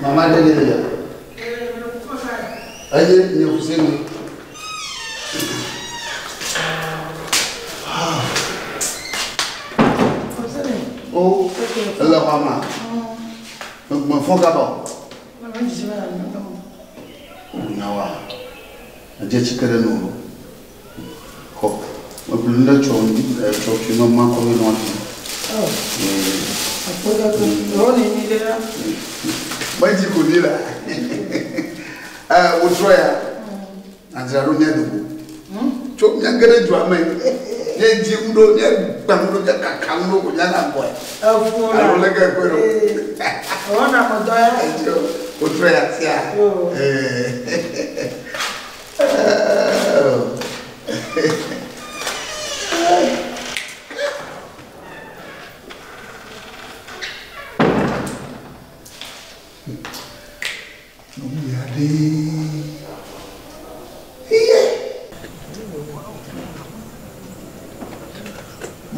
Mama ɖe ɖe ya. Eye nye kuseni. O, ele xɔ ma. Megbɔn fɔ kaba o. Nyawa. Edze tsike ɖe nu o. Xɔ. Meƒle nu ɖe tsɔ tsɔ fi me ma kɔ vɛ nɔ afi. Medzi ko ni la. Wotrɔ ya. Adzra ɖo mía dogo. Tso mía ge ɖe dua me. Mía dzi ŋu ɖo, mía gbã ŋu ɖo, mía kaka ŋu ɖo ko mía na gbɔe. Alo leke kpe ɖo. Wotrɔ ya sia.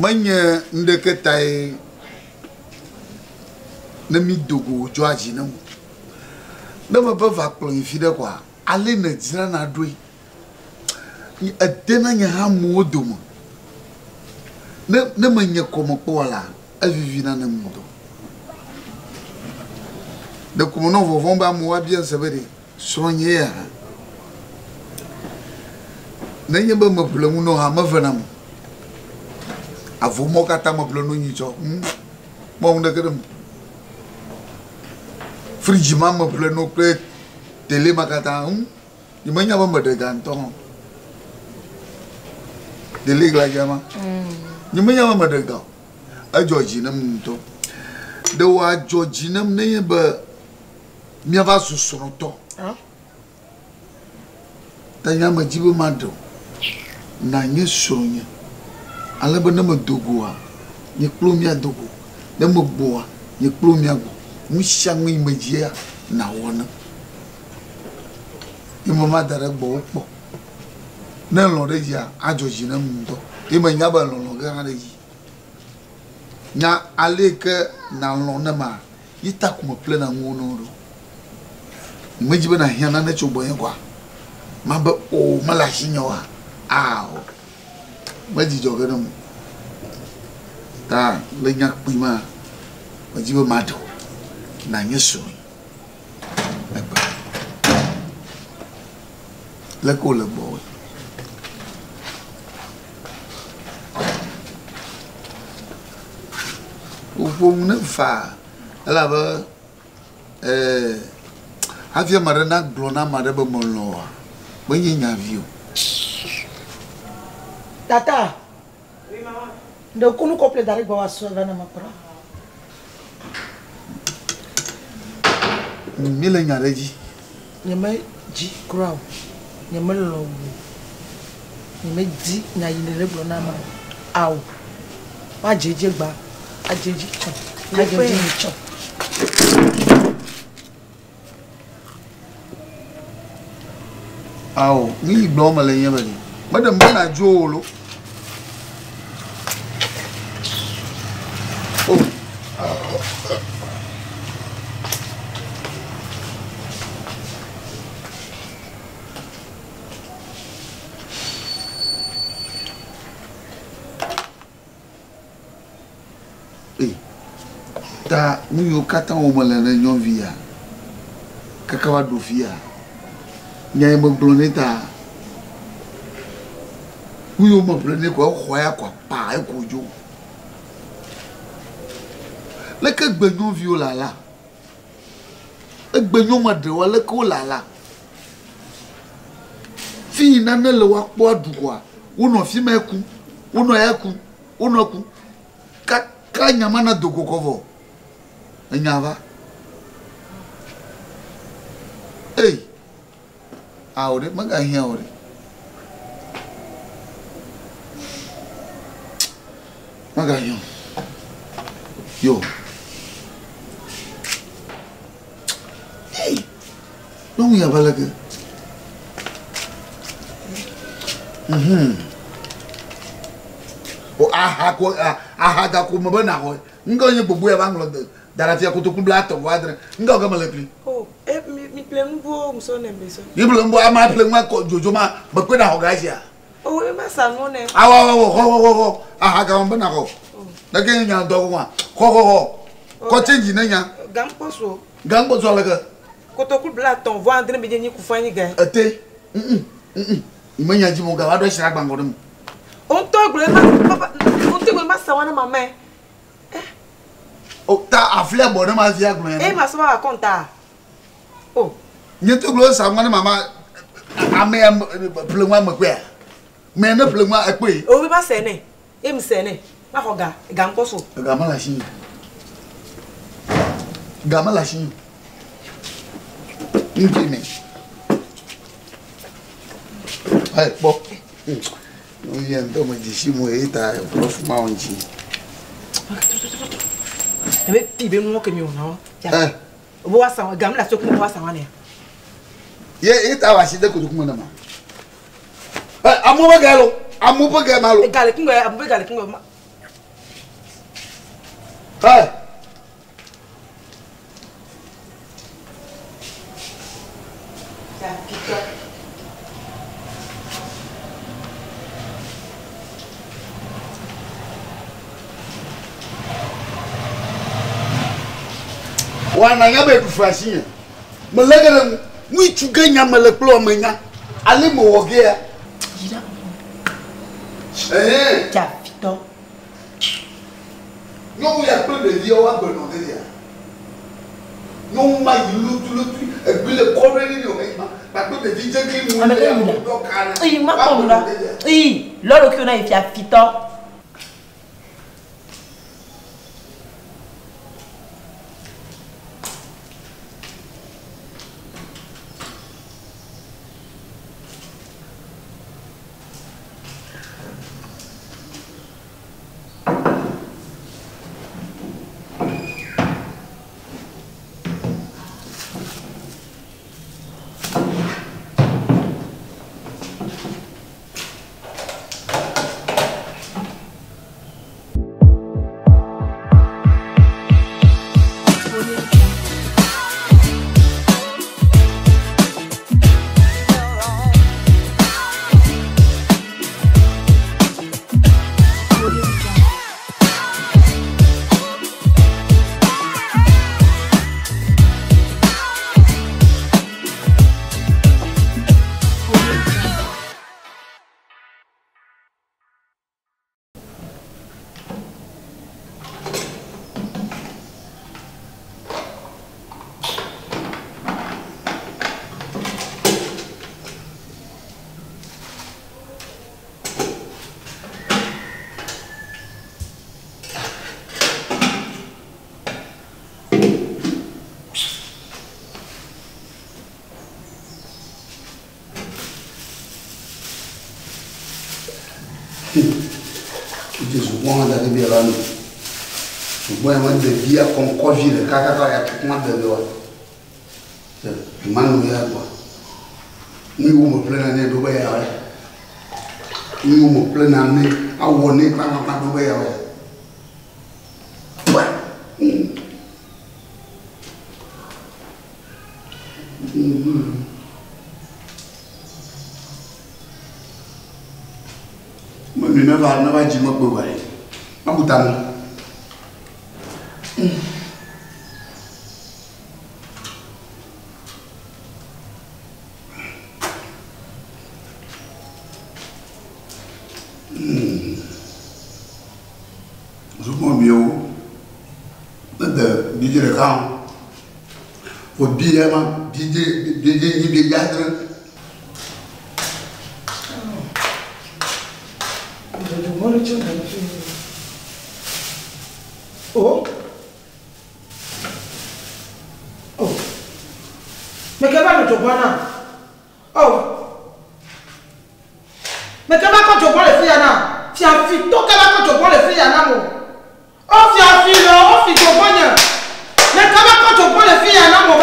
Menye ŋɖeke tae ne mí do go wòdzɔa dzi nam o. Ne mebe va kplɔ yi fi ɖe koa, Ale nèdzrana ɖoe. Edena nye hã amewo dome. Ne ne menye kɔme kpɔ o la, evivina nam ŋutɔ. Ɖeko menɔ vɔvɔ̃m be amewo abia se be ɖe srɔ̃nye ya hã. Nenye be meƒle nu na wo hã, mevenam o. Avɔ mawo katã meƒle no nyitsɔ. Hm, mewɔ nu ɖeke ɖe eme o. Fridzi ma meƒle no kple Tele ma katã ŋu. Nyemenya be meɖe ga ŋutɔ hã o. Tele gladza ma. Nyemenya be meɖe ga o. Edzɔ dzi nam ŋutɔ. Ɖe wòadzɔ dzi nam nenye be míava zu srɔ̃tɔ. Ta nye medi be maɖe o. Nànye srɔ̃nye ale be ne medo goa, nye kple wò míado go. Ne megbɔa, nye kple wò míagbɔ. Nu sia nu yi medzia, nàwɔ nam. Ye meva da ɖe gbɔwò kpɔ. Ne èlɔ̃ ɖe edzia, adzɔ dzi nam ŋutɔ. Ye menya be èlɔlɔ̃ ge hã ɖe edzi. Nya ale yi ke nàlɔ̃ nema, ye ta ko meƒlena nuwo na wò ɖo. Nyemedi be nàhiã nane tso gbɔnye koa? Mabe o, mele asinye oa? Ao, medzidzɔ ge ɖem o. Ta le nya kpui mea, medi be maɖe wò nànye srɔ̃nye egbe. Leke wòle gbɔwòe? Woƒo nu ne faa elabe Ee, hafi ame aɖe nagblɔ na ame aɖe be melɔ̃ wòa, menye nya vi o. Tata, ɖe kunu kɔple da ɖe gbɔ wa sɔe va na makpɔ. Míele nya ɖe dzi. Nyemedzi kura o. Nyemelɔ̃ wò o. Nyemedi nya yi nèle gblɔ nam o. Ao. Woadze edzi egbea. Adze edzi tsɔ. Adze edzi nyitsɔ. Ao, nu yi gblɔm mele nye be ɖe. Meɖe mɔ nàdzo o lo. O. Ei, ta nu yiwo katã wɔm mele ne nyɔnuvi ya kaka va ɖo fi ya, nya yi megblɔ nɛ ta, nu yiwo meƒle nɛ koa exɔ ya koa kpaa eko dzo. Leke gbe nyɔnuviwo le alea? Egbe nyɔnua ɖewoa leke wole alea? Fi yi nane le woakpɔ aɖu koa, wonɔ afi ma eku, wonɔ ya ku, wonɔ eku. Kaka nya ma nado go kɔ vɔ, enya va. Ei, ao ɖe, megahiã o ɖe. Megahiã o. Yo. Ei, nyɔnu ya va leke? Mhm. O aha ko aha ga ko me be naxɔe. Ŋgɔ nye gbogbo ya va ŋlɔ da ɖe afia kotoku blatɔ̃ vɔ adre. Ŋgɔ ke mele kpli. Oh. Ple nubuwo musɔ ne be sɔ. Mi ple nubuwo ama ple nua kɔ dzodzo ma me kpe na xɔ ga sia. O e ma sa nuwo ne. Awɔ awɔ awɔ xɔ xɔ xɔ xɔ aha ga me be na xɔ. Ne ke nya dɔ ko xɔ xɔ xɔ. Kɔ change ne nya. Gam kpɔ so. Gam kpɔ so aleke. Kotoku bla tɔn vɔ andre mi je nyi kufa nyi ga. Ete. Mm mm. Me nya dzi mo ga wa do sira gbangɔ ɖe mo. O ŋutɔ gblɔ ma papa o ŋutɔ gblɔ ma sa wa na mama. O ta aflia bɔ ne ma via gblɔ. E ma so wa kɔnta. O. Nye to gblɔ sa wa na mama ame ya ple ŋua me kpea. Me ne ple ŋua ekpe. O bi ma se ne. E mi se ne. Ma xɔ ga ga ŋkɔ so. Ga ma la si. Ga ma la si. Ŋuti me. Ayi kpɔ. Nye ŋutɔ me dzi si mo eyi ta prof ma wɔn dzi. Ebe ti be nuwo ke mi wɔna wo. Eh. Obo wa sa gam la soku wa sa wa ne. Ye ye ta wa si de kotoku me na ma. Eh amu be ga lo. Amu be ga ma lo. Ga le kungo amu be ga le kungo ma. Eh. Wana nya be ɖu asi nye. Mele ge ɖe ŋu. Ŋutsu ge nya mele kple ame nya. Ale mewɔ ge ya. Ɛhɛn. Dzafitɔ. Nyɔnu ya kple ɖeviawo agbe nɔ ge ya. Nyɔnu ma yi lotulotu egbe le kɔ ɖe ne wòhe yi ma. Kpakple ɖevi dzegli mu Ame le ke yi ya dɔ ka ne. Eyi ma kpɔ nu la. Eyi lɔɖo kio na yi fiafitɔ. Ṣùgbọ́n wọn dàbí bí ẹ̀rọ nù. Ṣùgbọ́n ẹ̀ wọ́n dẹ̀ bí akọ̀ǹkọ́vi rẹ̀ kákáká ya tukuma dẹ̀ wa. Ìmánu ya gbọ́. Ní ìwọ mọ̀ pílẹ̀ náà ní ẹ̀dọ́ bẹ́ẹ̀ yà wẹ̀. Ní ìwọ mọ̀ pílẹ̀ náà ní awọ ní pápápá dọ́ bẹ́ẹ̀ yà wẹ̀. Mami ne va ne va dzi me kpe wa ye. Mabu ta nu. Zukpɔn miwo ne de bidze ɖeka hã o bi ya ma bidze bidze nyi bidze adre. Oh. Oh. Mais quel va le jogwana? Oh. Mais quel va quand jogwan le fille na? Fiafi, to quel va quand jogwan le fille na mo? Oh fiafi lo, oh fi jogwan. Mais quel va quand jogwan le fille na mo?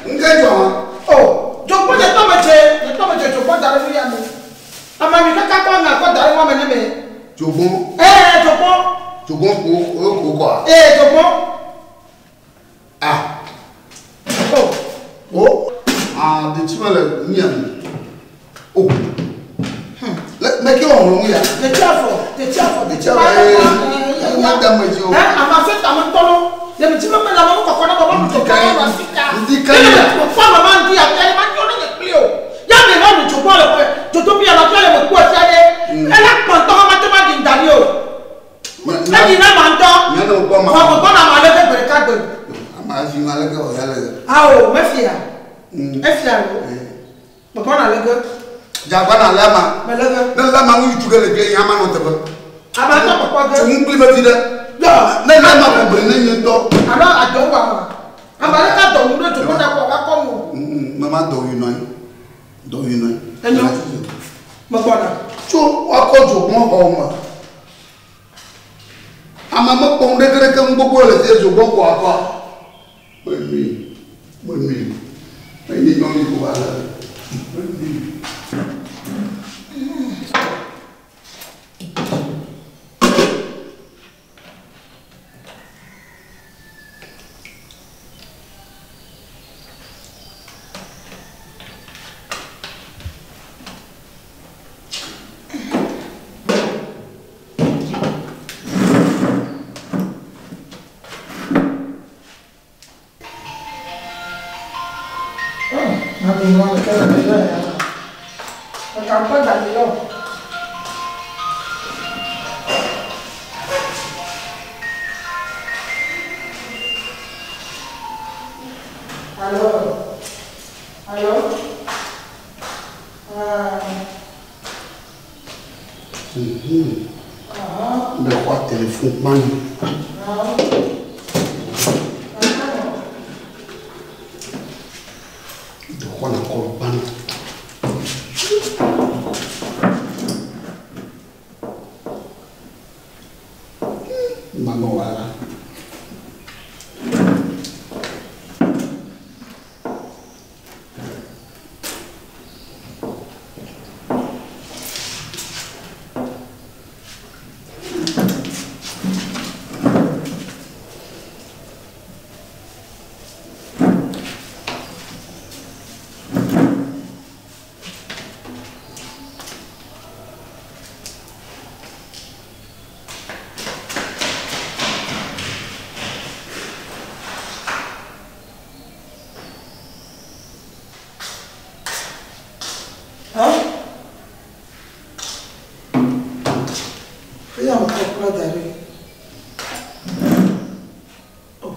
Nke jɔ hã. Oh, jogwan je to me je, je to me je jogwan da le fille na. Ama mi kaka ko na ko da le mo me ne me. Jogbon. Eh, jogwan. Jogbon ko o ko kɔa. Eh, jogwan. Ah. Oh. O. Detsi me le nuya me. O. Le me ke wɔ ŋlɔ ya. Detsi afɔ, detsi afɔ, detsi afɔ. Ee, ma da me dzi o. Ɛ ama fe ta me tɔlɔ. Le mi dzi me me la me kɔkɔ na baba mi tɔ kɔ na sika. Ŋdi ka ya. Fɔ me ma ŋdi ya fia ma nyɔ ne nye kpli o. Ya me va nu dzogbɔ le ƒe dzodoƒe ya ma fia le me kpɔ fia ɖe. Ela kpɔntɔ ma te ma ɖi da ɖi o. Eɖi na ma ŋutɔ. Nyɛ ne wokpɔ ma. Vɔ me gbɔna ma leke gbe ɖeka gbe. Ama fi ma leke wɔ ya le. Awo mefia. Efia lo. Me gbɔna leke. Dzagba na lé ama. Me leke. Ne lé ama ŋu tu ke le gbe ya ma nɔ teƒe. Ama ŋutɔ kpɔkpɔ ge. Tu ŋu kpli vevi ɖe. Ne lé ama ƒo ne nye ŋutɔ. Alo adɔ wa ma. Ama ɖeka dɔ ŋu ɖe dzogbɔ na kɔ va kɔ mu. Me ma dɔ ŋu nɔ anyi. Dɔ ŋu nɔ anyi. Enyo. Me gbɔna. Tso woakɔ dzogbɔ xɔ me. Ame mekpɔ nu ɖeke ɖeke ŋu gbogbo le fie dzogbɔ kɔ akɔa. Menui, menui. Menye nyɔnu ko va le. Menui. Aló. Aló. Ah. Bɛ xɔ telefon kpani. Dɔ xɔ na kɔ kpani. Mama wala. Hein? Eya me kɔ da ɖi. Oh.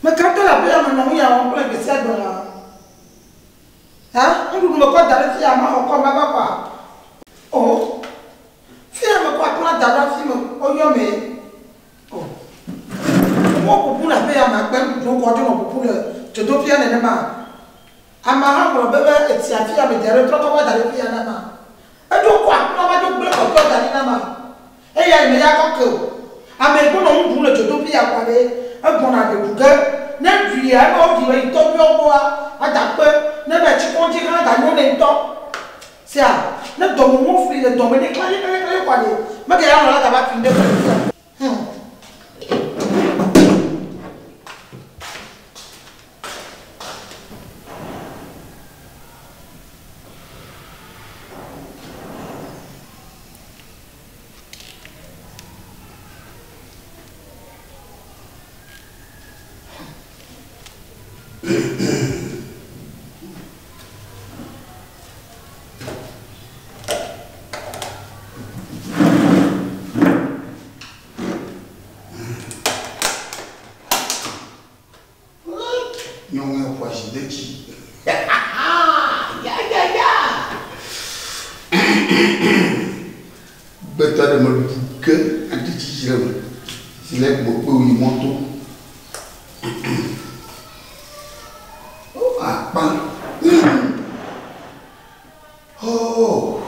Me ka tɔ le aƒe ya me nɔ nu ya wɔm kple gbe sia gbe la. Hein? Nuɖuɖu me kɔ da ɖe fia ma xɔ kɔ ma va kɔa. Oh. Fia me kɔ akplɔ da ɖe afi me woyɔ me. Oh. Wo ƒoƒu le aƒe ya me akpe nuɖuɖu kɔ dzo nɔ ƒoƒu le dzodoƒea nenema. Ame hã gblɔ be be etsi afi ya me da ɖe trɔ kɔ va da ɖe fia na ma. Edzo kɔ akplɔ va dzo gblẽ kɔtɔ da ɖi na ma. Eya me ya kɔ ke o. Ame yi gbɔnɔ nu ɖum le dzodoƒe ya kɔ ɖe egbɔna ɖe ɖu ge. Ne ɖuia ebe woɖi be yi tɔgbuiwo gbɔa ada kpe ne be tsi kɔdzi hã da nyo ne ŋutɔ. Sia ne dɔmenuwo fli le dɔme ne klali klali klali kɔ ɖe mege ya nɔ la gava fi ɖe kple fia. Nyɔnu ya ƒo asi ɖe dzi. Ya ya ya. Gbetɔ ɖe me ɖu ke aɖi dzidzi ɖe me. Si le gbɔ kpe yi mɔto. O akpa. Oh.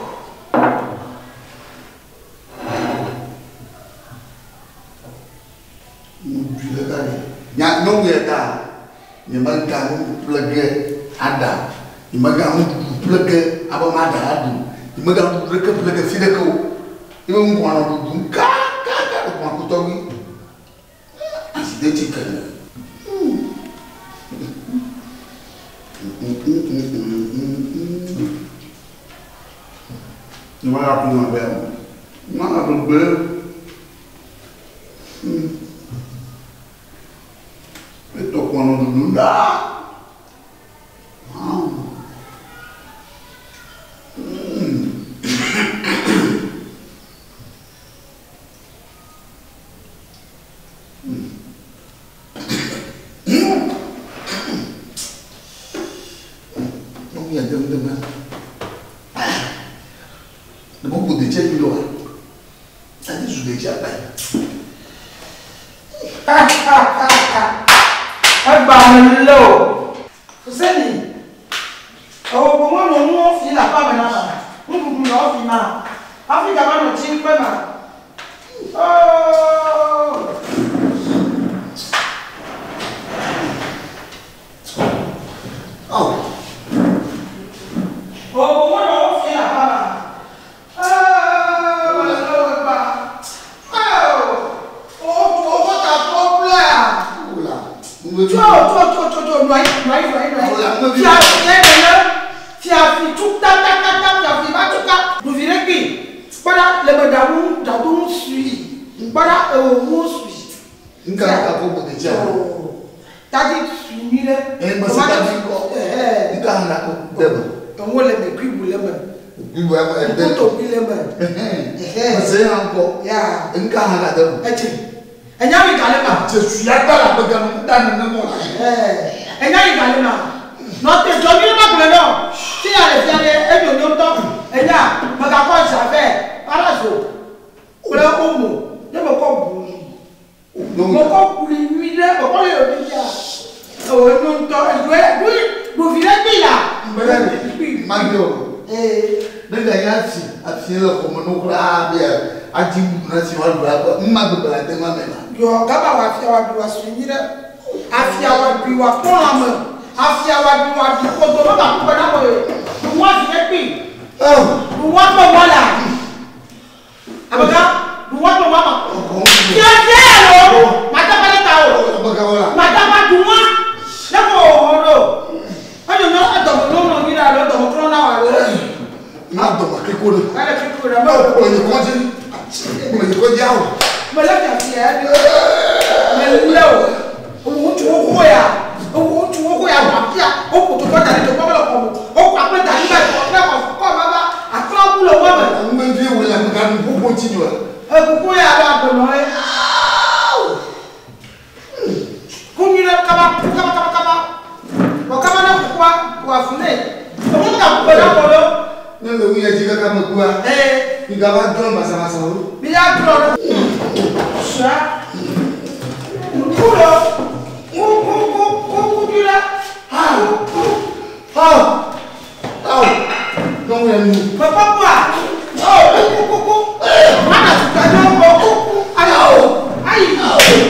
Nuɖui le ka ɖe. Nya nyɔnu ya ta nyemega nu ƒle ge aɖa. Nyemega nuɖuɖu ƒle ge abe maɖa aɖu. Nyemega nuɖuɖu ɖeke ƒle ge fi ɖeke o. Ebe ŋkɔ nɔ ɖuɖum kakaka ɖe kɔkutɔgbi. Asi de tsi kene. Nyemaya ku nya be mana do gbe. Eto kɔnɔ dudu da. Nuya dem dem. Ne mo ko de che mi lo. Adi zu de che ba. Egba me le o. Fuseni. Ewo ko mo no nu fi la pa me na ma. Nuɖuɖu le ɔfi ma. Hafi gava nɔ tsi kpe ma. Oh. Oh. Ewo ko mo no fi la pa ma. Oh, me le o egba. Oh. O o ko ta problème. Ola. Nwe Tso tso tso tso tso nɔ anyi nɔ anyi nɔ anyi nɔ anyi. Ola, nwe bi. Fiafi ye nene. Fiafi tu ta ta ta ta fiafi va tu ka. Ɖuvi ɖe kpi. Kpɔɖa le me ɖawu ɖadoŋu sui. Kpɔɖa ewo ŋu sui. Nka ka ko ko de che. Oh. Tadi sui nyui ɖe. Eh, ma se tadi ko. Ɛhɛ. Nka na ko de ba. Eŋu le me, kuibu le me. Bi wa ma de. Kotobi le me. Eh. Ma se han ko. Ya. Nka ha la de. Etsi. Enya mi gale ma. Je suya ta la be ga no da ne mo la. Ɛɛ. Enya mi gale ma. Nɔte dzɔ mi ne ma gblɔe nɔ. Fia le fia ɖe enyo nyo ŋutɔ. Enya megakɔ javel parazo kple omo ne mekɔ buli. Mekɔ buli nyui ɖe mekɔ le yɔ fia. Ewo enyo ŋutɔ eɖoe ɖui ɖuvi ɖe kpi la. Mbere ni ma yo. Ee. Ne ga ya si afi le ko mo no kura bi a ji bu na si wa lu la ko ma gbe la de ma me la. Yɔ gaba wa afia wa ɖu wa sui nyui ɖe. Afia wa ɖui wa kpɔ lãme. Afia wa ɖui wa ɖi kodo mega ku be na mo ye. Ɖu wa vi ɖe kpi. Oh. Ɖu wa kple wa la. Amegã ɖu wa kple wa ma. Ko. Fiafia ya lo. Matapa ɖe ta o. Ko ga wala. Matapa ɖu wa. Ne ko wò ɖo. Enyo nyɔ edɔme nyɔ nɔ nyui ɖe alo edɔme trɔ na wa alo. Na do ma ke ko le. Ele fi ku ɖe No me. ko ni ko ji. Ko ni ko ji awo. Mele fiafia ya ɖe. Mele o. Ŋutsuwo xɔ ya. Ŋutsuwo xɔ ya wɔ afia. Woƒo tokɔ da ɖe tokɔ mele xɔ me. Wokɔ akple da ɖi va tokɔ kple xɔ kɔ va va. Aklɔ bu le wo me. Ngbe vi wo la ga nu ko ti ni wa. Ekuku ya alo agbenɔ ye. Ku nyui ɖe kaba ku kaba kaba kaba. Wɔ kaba ne kukua wɔ afu nɛ. Emu ka ku be na kɔ ɖo. Ne le wu ya ji ka ka me ku a. Ee. Mi ga va dɔn masa masa wo. Mi ya trɔ ɖe. Sua. Ku lɔ. Ku ku ku ku ku nyui ɖe. Ku ku. Awo. Awo. No ya nu. Papa kua. O ku ku ku ku. Mana tuta nyɔ o ku ku. Ayi o. Ayi.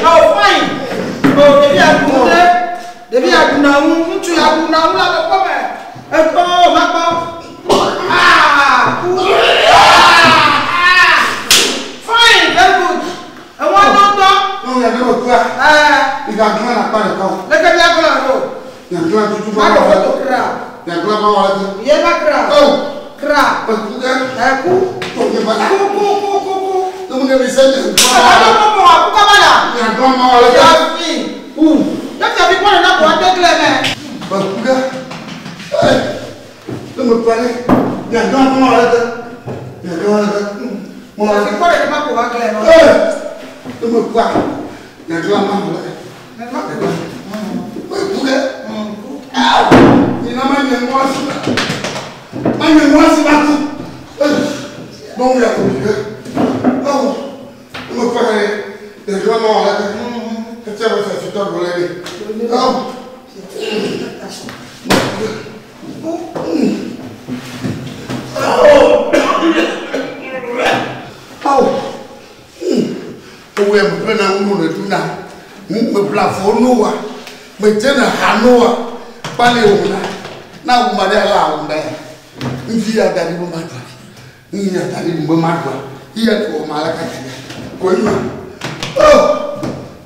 Awo fain. O ɖevi aɖu ɖe. Ɖevi aɖu na ŋu. Ŋutsu aɖu na ŋu le abe kpɔme. Ekpɔ ma kpɔ. Aa ku. Aa. Fine, very good. Eŋua ŋutɔ. No ya ne me ku a. Ɛɛ. Mi ga glan na pa de ka o. Leke mi agblɔ ɖo. Ya glan tutu Ma ba ɖe wa. foto kra. Ya glan ma wa de. Ye va kra. Oh. Kra. Pe ku ga. Ɛku. To ke ba Ku ku ku ku ku. No mu ne mi se ne. Alo kɔkɔ wa ku kaba la. Ya glan ma wa de. Fiafi. U. Ne fiafi kpɔ nana ko ate kle mɛ. Pe ku ga. Eh. Ne me pa ne. Ya glan ma wa de. Ya glan wa de. Mo wa Fiafi de. kpɔ nana ma ko wa kle mɛ. Eh. Ne me ku a. Ya glan ma wa de. Pe ku ga. Awo. Ina ma nye mo si. Ma nye mo si ba ku. Eh. No ya ku ga. Oh. Ne me pa ne. Ya glan ma wa de. Etse ba sa fito do le de. Oh. Awo. Owó ẹ̀ mọ̀ na ŋu le ɖu na. Me bla fo no wa. Me dze na ha no wa. Kpali wo na. Na wu ma ɖe ala awu ɖe. Ŋvi ya da ɖi be ma ɖua. Ŋvi ya da ɖi be ma ɖua. Iya wɔ ma la kaka ɖe. Ko ema. Oh.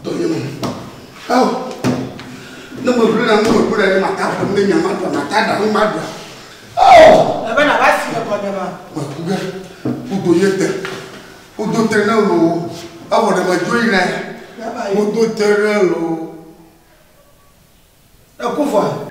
Dɔ nye me. Awo. Ne meʋli na nu meku ɖe ɖe mata ƒle nu ɖe nya maɖua, mata ɖa nu maɖua. Oh! Ebe nàva si le gɔnye ma. Meku ge. Wodo nye te. Wodo te ne loo. Evɔ ɖe medzo yina ya. Wodo te ne loo. Eku vɔa?